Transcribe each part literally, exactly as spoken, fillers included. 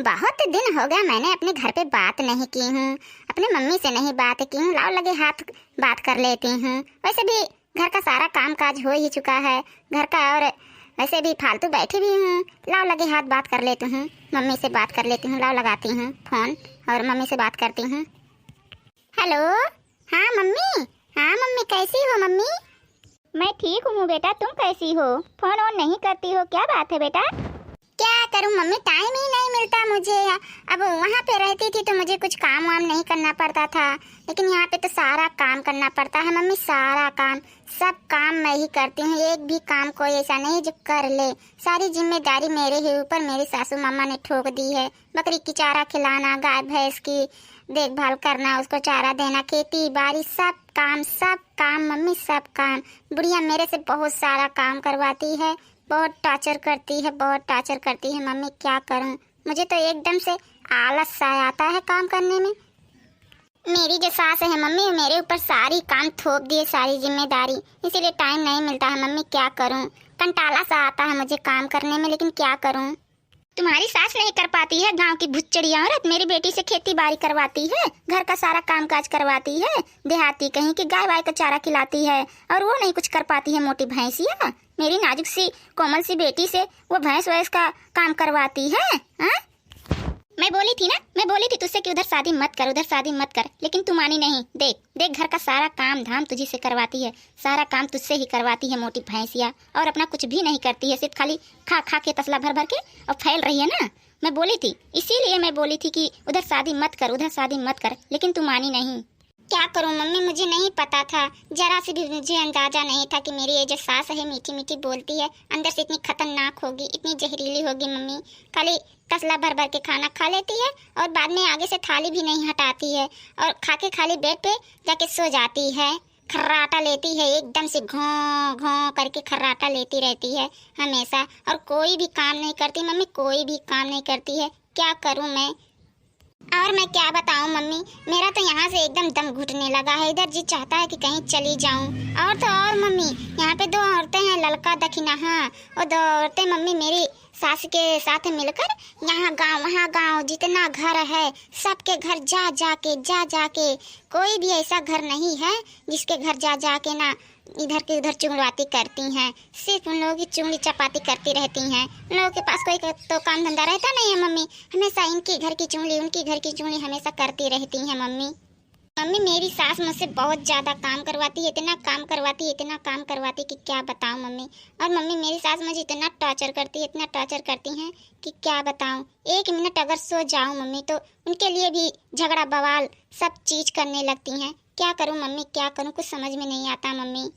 बहुत दिन हो गया, मैंने अपने घर पे बात नहीं की हूँ, अपने मम्मी से नहीं बात की हूँ। लाओ लगे हाथ बात कर लेती हूँ। वैसे भी घर का सारा काम काज हो ही चुका है घर का, और वैसे भी फालतू बैठी भी हूँ। लाओ लगे हाथ बात कर लेती हूँ, मम्मी से बात कर लेती हूँ। लाओ लगाती हूँ फोन और मम्मी से बात करती हूँ। हेलो, हाँ मम्मी। हाँ मम्मी, कैसी हो मम्मी? मैं ठीक हूँ बेटा, तुम कैसी हो? फोन ऑन नहीं करती हो, क्या बात है बेटा? क्या करूँ मम्मी, टाइम ही नहीं मिलता मुझे। अब वहाँ पे रहती थी तो मुझे कुछ काम वाम नहीं करना पड़ता था, लेकिन यहाँ पे तो सारा काम करना पड़ता है मम्मी, सारा काम। सब काम मैं ही करती हूँ, एक भी काम कोई ऐसा नहीं जो कर ले। सारी जिम्मेदारी मेरे ही ऊपर मेरी सासू मामा ने ठोक दी है। बकरी की चारा खिलाना, गाय भैंस की देखभाल करना, उसको चारा देना, खेती बाड़ी, सब काम, सब काम मम्मी, सब काम। बुढ़िया मेरे से बहुत सारा काम करवाती है, बहुत टॉर्चर करती है, बहुत टॉर्चर करती है मम्मी, क्या करूँ? मुझे तो एकदम से आलस सा आता है काम करने में। मेरी जो सास है मम्मी, मेरे ऊपर सारी काम थोप दिए, सारी जिम्मेदारी, इसीलिए टाइम नहीं मिलता है मम्मी, क्या करूँ? कंटाला सा आता है मुझे काम करने में, लेकिन क्या करूँ? तुम्हारी सास नहीं कर पाती है, गांव की भुच्चड़ी औरत मेरी बेटी से खेती बाड़ी करवाती है, घर का सारा काम काज करवाती है, देहाती कहीं की गाय वाय का चारा खिलाती है, और वो नहीं कुछ कर पाती है मोटी भैंसिया। मेरी नाजुक सी कोमल सी बेटी से वो भैंस वैंस का काम करवाती है, हाँ? मैं बोली थी ना, मैं बोली थी तुझसे कि उधर शादी मत कर, उधर शादी मत कर, लेकिन तू मानी नहीं। देख, देख, घर का सारा काम धाम तुझी से करवाती है, सारा काम तुझसे ही करवाती है मोटी भैंसिया, और अपना कुछ भी नहीं करती है, सिर्फ खाली खा खा के तसला भर भर के और फैल रही है ना। मैं बोली थी, इसीलिए मैं बोली थी कि उधर शादी मत कर, उधर शादी मत कर, लेकिन तू मानी नहीं। क्या करूं मम्मी, मुझे नहीं पता था, जरा से भी मुझे अंदाजा नहीं था कि मेरी ये जो सास है मीठी मीठी बोलती है, अंदर से इतनी खतरनाक होगी, इतनी जहरीली होगी मम्मी। खाली तसला भर भर के खाना खा लेती है और बाद में आगे से थाली भी नहीं हटाती है और खा के खाली बेड पे जाके सो जाती है। खर्राटा लेती है, एकदम से घों घों करके खर्राटा लेती रहती है हमेशा, और कोई भी काम नहीं करती मम्मी, कोई भी काम नहीं करती है। क्या करूं मैं? और मैं क्या बताऊं मम्मी, मेरा तो यहाँ से एकदम दम घुटने लगा है, इधर जी चाहता है कि कहीं चली जाऊं। और तो और मम्मी, यहाँ पे दो औरतें हैं, ललका दखिनहा, वो दो औरतें मम्मी मेरी सास के साथ मिलकर यहाँ गांव वहाँ गांव जितना घर है, सबके घर जा जा के, जा जा के, कोई भी ऐसा घर नहीं है जिसके घर जा जा के ना इधर की उधर चुगलवाती करती हैं। सिर्फ उन लोगों की चुगली चपाती करती रहती हैं। उन लोगों के पास कोई क-, तो काम धंधा रहता नहीं है मम्मी, हमेशा इनकी घर की चुगली, उनकी घर की चुगली हमेशा करती रहती हैं मम्मी। मम्मी, मेरी सास मुझसे बहुत ज़्यादा काम करवाती है, इतना काम करवाती है, इतना काम करवाती है कि क्या बताऊँ मम्मी। और मम्मी, मेरी सास मुझे इतना टॉर्चर करती है, इतना टॉर्चर करती हैं कि क्या बताऊँ। एक मिनट अगर सो जाऊँ मम्मी, तो उनके लिए भी झगड़ा बवाल सब चीज़ करने लगती हैं। क्या करूँ मम्मी, क्या करूँ, कुछ समझ में नहीं आता मम्मी।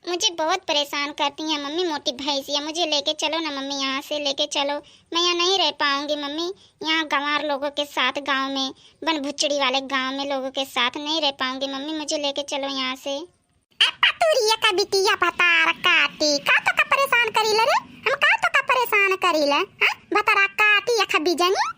मुझे बहुत परेशान करती हैं मम्मी, मोटी भैंसिया, मुझे लेके चलो ना मम्मी, यहाँ से लेके चलो। मैं यहाँ नहीं रह पाऊँगी मम्मी, यहाँ गंवार लोगों के साथ गाँव में, बन भुचड़ी वाले गाँव में लोगों के साथ नहीं रह पाऊँगी मम्मी, मुझे लेके चलो यहाँ से। ए पतुरिया का बिटिया भतार काटी, का तो का परेशान करी ले रे? हम का तो का परेशान करी ले? हाँ? भतारा काटी अखा बिजनी।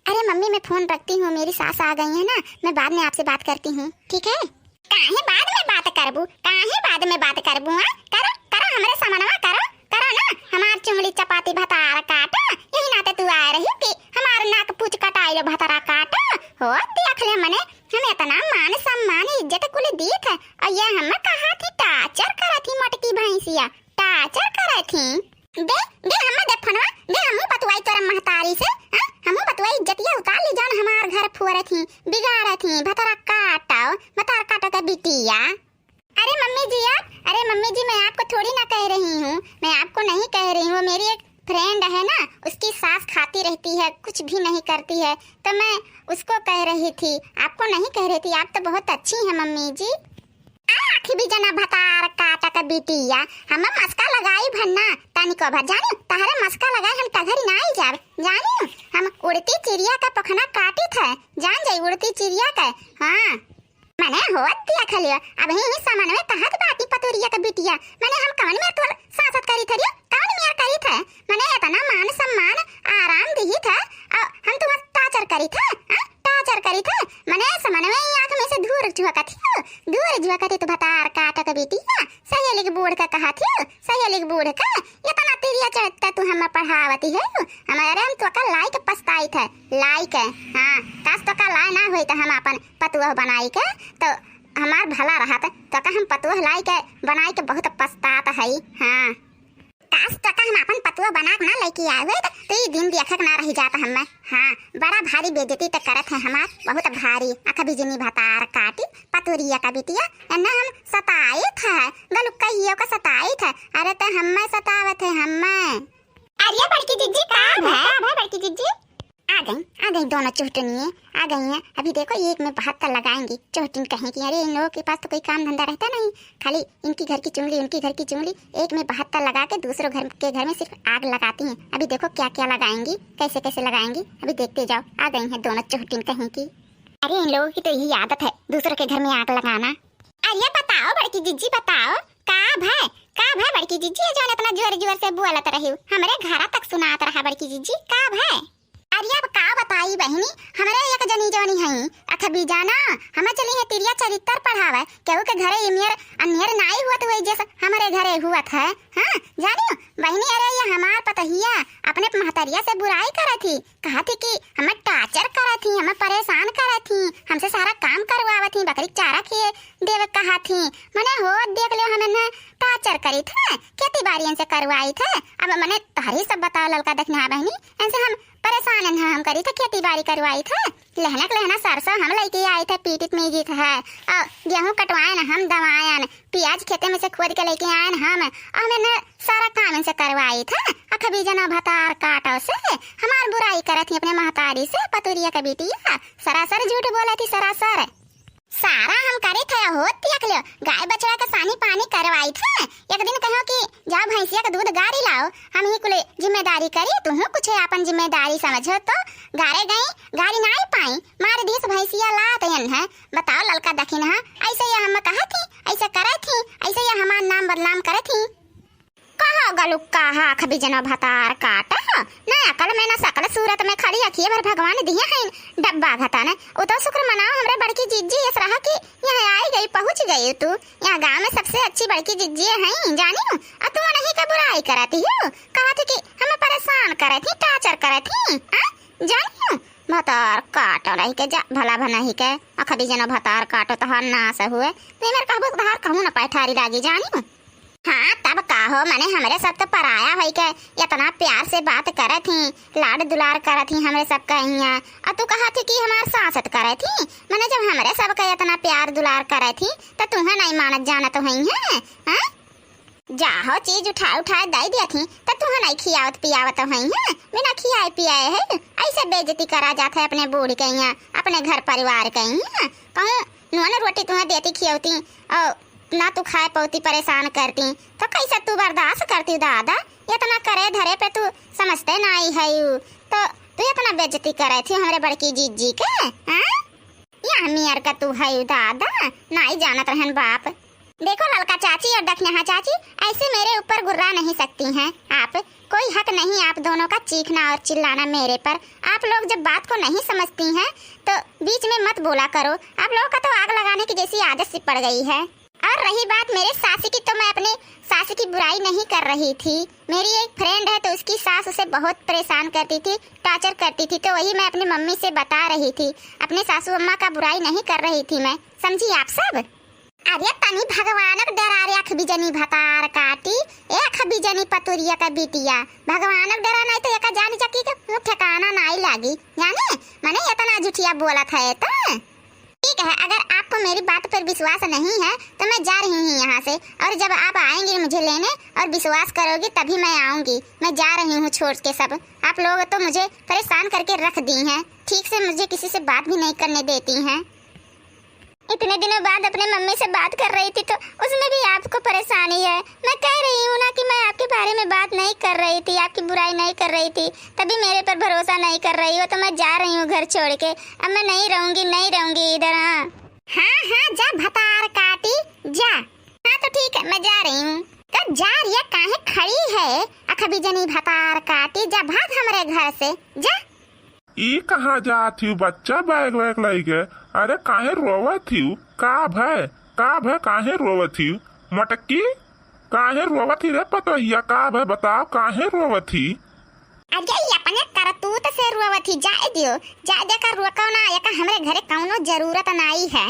अरे मम्मी, मैं फोन रखती हूँ, मेरी सास आ गई है ना, मैं बाद में आपसे बात करती हूँ, ठीक है? काहे बाद में बात करबू, काहे बाद में बात करबू, हाँ? करो, करो, हमरे समनवा करो, करो ना, हमार चुंगली चपाती भतार काटो, यही नाते तू आए रही कि हमार नाक पूछ कटाई लो भतारा काटो। हो, देख ले मने, हम इतना मान सम्मान इज्जत कुल दीत है, और ये हम कहा थी टाचर करत ही मोटकी भैंसिया, टाचर करत ही। दे, दे हम्मे दे फोनवा, दे हमहू बतुआई तोरे महतारी से, हाँ? हमहू बतुआई, इज्जतिया उतार ली, जौन हमार घर फोरत ही, बिगाड़त ही, भतरा काटो, भतार काटो के बिटिया। अरे मम्मी जी आप, अरे मम्मी जी, मैं आपको थोड़ी ना कह रही हूँ, मैं आपको नहीं कह रही हूँ, मेरी एक फ्रेंड है ना, उसकी सास खाती रहती है, कुछ भी नहीं करती है, तो मैं उसको कह रही थी, आपको नहीं कह रही थी, आप तो बहुत अच्छी हैं मम्मी जी। आखी भी जना भतार काटा का बिटिया, हम मस्का लगाई भन्ना, तानी को भर जानी, तहरे मस्का लगाई हम टघरी ना आई जाब, जानी, हम उड़ती चिड़िया का पखना काटी थे, जान जाई उड़ती चिड़िया का, हाँ। मने होत दिया खलिया, अब ही समन में कहत बाटी पतुरिया का बिटिया, मने हम कवन में तोर सासत करी थे रियो, कवन में करी थे, मने इतना मान सम्मान आराम दिही थे, और हम तुम्हार टाचर करी थे, हाँ? टाचर करी थे, मने समन में ही आँख में से धूर झुकत हियो, धूर झुकत ही तो भतार काटो के बिटिया, सहेली के बूढ़ का कहा थियो, सहेली के बूढ़ का, इतना तिरिया चढ़ता तू हम पढ़ावती है, हमारे हम तो का लाइक पछता आई थे, लाई के, हाँ, काश तोका लाए ना होई त हम आपन पतोह बनाई के, तो हमार भला रहत, तोका हम पतोह लाई के, बनाई के बहुत पछतात हई, हाँ। काश तोका हम आपन पतोह बना के ना लइके आए होई त तू ई दिन देखक ना रही जात हम्मे, हाँ, बड़ा भारी बेइज्जती त करत है हमार, बहुत भारी, अख बिजनी भतार काटी, पतुरिया का बिटिया, एन्ना हम सताइत है, गलुक्का हियो का सताइत है, अरे ते हम्मे सतावत है, हम्मे। अरे बड़की जिज्जी, का भय? का भय बड़की जिज्जी? आ गई, आ गई दोनों चुहटनिए, आ गई हैं। अभी देखो, एक में बहत्तर लगाएंगी, चुहटिन कहीं की। अरे, इन लोगों के पास तो कोई काम धंधा रहता नहीं, खाली इनकी घर की चुंगली, उनकी घर की चुंगली, एक में बहत्तर लगा के दूसरों घर के घर में सिर्फ आग लगाती हैं। अभी देखो क्या क्या लगाएंगी, कैसे कैसे लगाएंगी, अभी देखते जाओ। आ गई हैं दोनों चुहटिन कहीं की। अरे, इन लोगों की तो यही आदत है, दूसरों के घर में आग लगाना। अरे बताओ बड़की जिज्जी, बताओ, का भय, का भय बड़की जिज्जी, ये जौन इतना जोर जोर से बोलत रही हो, हमरे घरा तक सुनात रहा बड़की जिज्जी, का भय? अरे अब का बताई बहिनी, हमरे एक जनी जौनी हई, अख बीजाना, हमें चली है तिरिया चरित्र पढ़ावे, केहू के घरे इनियर अन्नियर नाई हुअत हुई जैसे हमरे घरे हुअत है, हाँ, जानियो बहिनी, अरे ये हमार पतहिया अपने महतरिया से बुराई करत ही, कहा थी कि हमें torture करत ही, हमें परेशान करत ही, हमसे सारा काम करवावत ही, बकरी के चारा खिए देवे कहा थी। मने हो देख लो, हम इन्हें torture करी थे, खेती बाड़ी इनसे करवाई थे। अब मने तोहरी सब बताओ ललका दखिनहा बहिनी, इनसे हम परेशान इन्हें हम करी थे, खेती बाड़ी करवाई थे। लहना के लहना सरसों हम लेके आई थे, पीटित मीजित है, और गेहूं कटवाएन हम दवाएन, प्याज खेते में से खोद के लेके आएन हम, हम इन्हें सारा काम इनसे करवाई थे। अख बीजना भतार काटो से हमार बुराई करत ही अपने महतारी से, पतुरिया का बिटिया, सरासर झूठ बोलत ही, सरासर। सारा हम करी थे हो, देख लो, गाय बछड़ा का सानी पानी करवाई थे। एक दिन कहो कि जाओ भैंसिया का दूध गारी लाओ, हम ही कुल जिम्मेदारी करी, तुहूँ कुछ आपन जिम्मेदारी समझो तो। गारे गई, गारी नाई पाई, मार दिस भैंसिया लात यन है। बताओ ललका दखिनहा, ऐसे ये हम कहा थी, ऐसे करे थी, ऐसे ये हमार नाम बदनाम करे थी। कहो गलुक्का हा, अख बिजना भतार काटा हा, ना अकल में ना सकल सूरत में, खाली अखिए भर भगवान दिए हैं डब्बा घता ने। उ तो शुक्र मनाओ हमरे बड़की जिज्जी यस रहा कि यहाँ आई गई, पहुँच गई तू। यहाँ गाँव में सबसे अच्छी बड़की जिज्जी हैं, जानी हूँ। और तू नहीं का बुराई करती हो, कहा थी कि हमें परेशान करे थी, torture करे थी, हाँ? जानी हूँ, भतार काटो रही के जा, भला भना ही के, अख बिजना भतार काटो तहार नाश हुए। नहीं मेरे कहबो तहार कहूँ ना पैठारी लागी, जानी हूँ। हाँ, तब का हो, मने हमरे सब तो पराया होई के इतना प्यार से बात करत ही, लाड दुलार करत ही हमरे सब का हियाँ। और तू कहा थी कि हमार सासत करत ही, मने जब हमरे सब का इतना प्यार दुलार करत ही, तो तुहें नहीं मानत जानत होई हैं, हाँ? जाहो चीज उठा उठा दे दिया थी, तो तुहें नहीं खियावत पियावत होई हैं, बिना खियाए पियाए है, ऐसे बेइज्जती करा जात है अपने बूढ़ के हियाँ, अपने घर परिवार के हियाँ। कहूँ नून रोटी तुहें देती खियौती, और ना तू खाए पौती, परेशान करती, तो कैसे तू बर्दाश्त करती दादा? इतना करे धरे पे तू समझते नाई है यू, तो तू इतना बेइज्जती करे थी हमरे बड़की जिज्जी के, हाँ? या मियर का तू है दादा, नाई जानत रहन बाप। देखो ललका चाची और दखिनहा चाची, ऐसे मेरे ऊपर गुर्रा नहीं सकती हैं आप। कोई हक नहीं आप दोनों का चीखना और चिल्लाना मेरे पर। आप लोग जब बात को नहीं समझती हैं तो बीच में मत बोला करो। आप लोगों का तो आग लगाने की जैसी आदत सी पड़ गई है। और रही बात मेरे सास की, तो मैं अपने सास की बुराई नहीं कर रही थी। मेरी एक friend है तो उसकी सास उसे बहुत परेशान करती थी, torture करती थी, तो वही मैं अपनी मम्मी से बता रही थी। अपने सासू अम्मा का बुराई नहीं कर रही थी मैं, समझी आप सब। अरे तनी भगवान के डरा रे, अख बिजनी भतार काटी, ए अख बिजनी पतुरिया का बिटिया, भगवान के डरा नहीं तो एका जानी चक्की के मुँह ठिकाना नहीं लागी, जाने मने इतना झूठिया बोलत है तो। ठीक है, अगर आपको मेरी बात पर विश्वास नहीं है तो मैं जा रही हूँ यहाँ से, और जब आप आएंगे मुझे लेने और विश्वास करोगे तभी मैं आऊँगी। मैं जा रही हूँ छोड़ के सब। आप लोग तो मुझे परेशान करके रख दी हैं, ठीक से मुझे किसी से बात भी नहीं करने देती हैं। इतने दिनों बाद अपने मम्मी से बात कर रही थी तो उसमें भी आपको परेशानी है। मैं कह रही हूँ ना कि मैं आपके बारे में बात नहीं कर रही थी, आपकी बुराई नहीं कर रही थी, तभी मेरे पर भरोसा नहीं कर रही हो तो मैं जा रही हूँ घर छोड़ के। अब मैं नहीं रहूँगी, नहीं रहूँगी इधर। हाँ, हाँ, हाँ, जा भतार काटी, जा। हाँ, तो ठीक है, मैं जा रही हूँ। तो जा रिया, काहे खड़ी है? अख बिजनी भतार काटी, जा भाग हमरे घर से, जा। ई कहाँ जात हिउ बच्चा बैग वैग लइके? अरे काहे रोवत हिउ? का भय? का भय? काहे रोवत हिउ? मटकी, काहे रोवत ही रे पतोहिया? का भय बताओ, काहे रोवत ही? अरे, ई अपने करतूत से रोवत ही, जाए दियो, जाए दे, एका रोको ना, एका हमरे घरे कौनो जरूरत नाई है।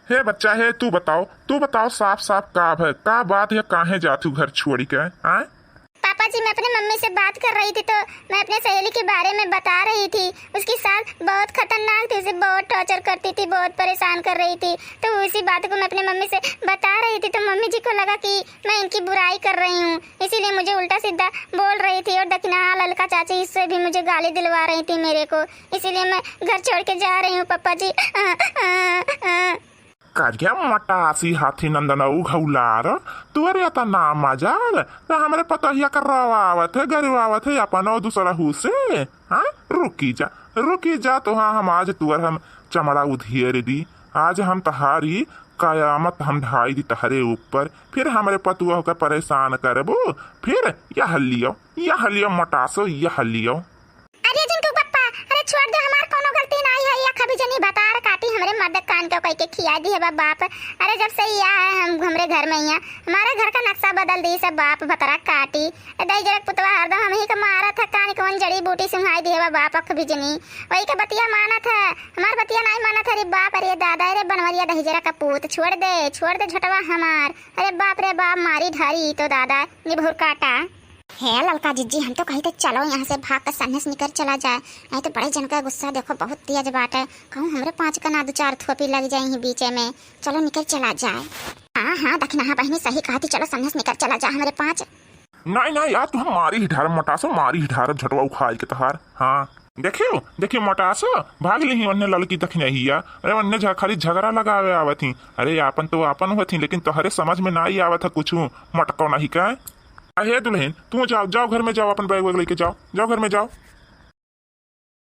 हे बच्चा, हे तू बताओ, तू बताओ साफ साफ का भय, का बात है, काहे जात हू घर छोड़ी के, आय? पापा जी, मैं अपने मम्मी से बात कर रही थी तो मैं अपने सहेली के बारे में बता रही थी। उसकी सास बहुत खतरनाक थी, उसे बहुत टॉर्चर करती थी, बहुत परेशान कर रही थी। तो उसी बात को मैं अपने मम्मी से बता रही थी तो मम्मी जी को लगा कि मैं इनकी बुराई कर रही हूँ, इसीलिए मुझे उल्टा सीधा बोल रही थी और दखिनहा ललका चाची इससे भी मुझे गाली दिलवा रही थी मेरे को, इसीलिए मैं घर छोड़ के जा रही हूँ पापा जी। करिया मटासी हाथी नंदन उ घौलार, तुअर या त नाम मजाल, त हमरे पतोहिया का रोवावत है, गरिवावत है अपन और दूसरा हू से। हाँ, रुकी जा, रुकी जा, तो हाँ, हम आज तुअर हम चमड़ा उधियर दी, आज हम तहारी कयामत हम ढाई दी तहरे ऊपर, फिर हमरे पतुआ होकर परेशान करबो, फिर यह लियो, यह लियो मोटासो, यह लियो। अरे जिंटू पप्पा, अरे छोड़ दो, हमार कौनो गलती नाई है, या कभी जनी भतार काटी हमरे मर्द कान के कह के खिया दी है बा बाप। अरे जब से ई आए हम हमरे घर में यहाँ, हमारे घर का नक्शा बदल दी सब बाप भतरा काटी। ए दहिजरक पुतवा हरदम हम ही के मारत है, कान के वन जड़ी बूटी सुंघाई दी है बा बाप अख बिजनी। वही के बतिया मानत है, हमार बतिया नाई मानत है रे बाप। अरे दादा, अरे बनवरिया दहिजरा का पूत, छोड़ दे, छोड़ दे झटवा हमार। अरे बाप रे बाप, मारी ढारी तो दादा, निभुर काटा। हे ललका जिज्जी, हम तो कही थे चलो यहाँ से भाग के सन्ने से निकर चला जाए, नहीं तो बड़े जन का गुस्सा देखो बहुत तेज बाटे। कहूँ हमरे पाँच का ना दो चार थोपी लग जाए यहीं बीचे में। चलो निकर चला जाए। हाँ हाँ दखिनहा बहिनी सही कहती, चलो सन्ने से निकर चला जाए हमरे पाँच। नहीं नहीं यार, तू हम मारी ही ढारब मोटासो, मारी ही ढारब झटवा उखाड़ के तोहार। हाँ देखियो, देखियो मोटासो, भाग ली ही ओन्ने ललकी दखिनहिया। अरे ओन्ने झ-, खाली झगड़ा लगावे आवत ही। अरे आपन तो आपन होत ही, लेकिन तोहरे समझ में नाई आवत है कुछ, मटको नहीं का। अहे दुल्हन, तू जाओ, जाओ घर में जाओ, अपन बैग वैग लेके जाओ, जाओ घर में जाओ।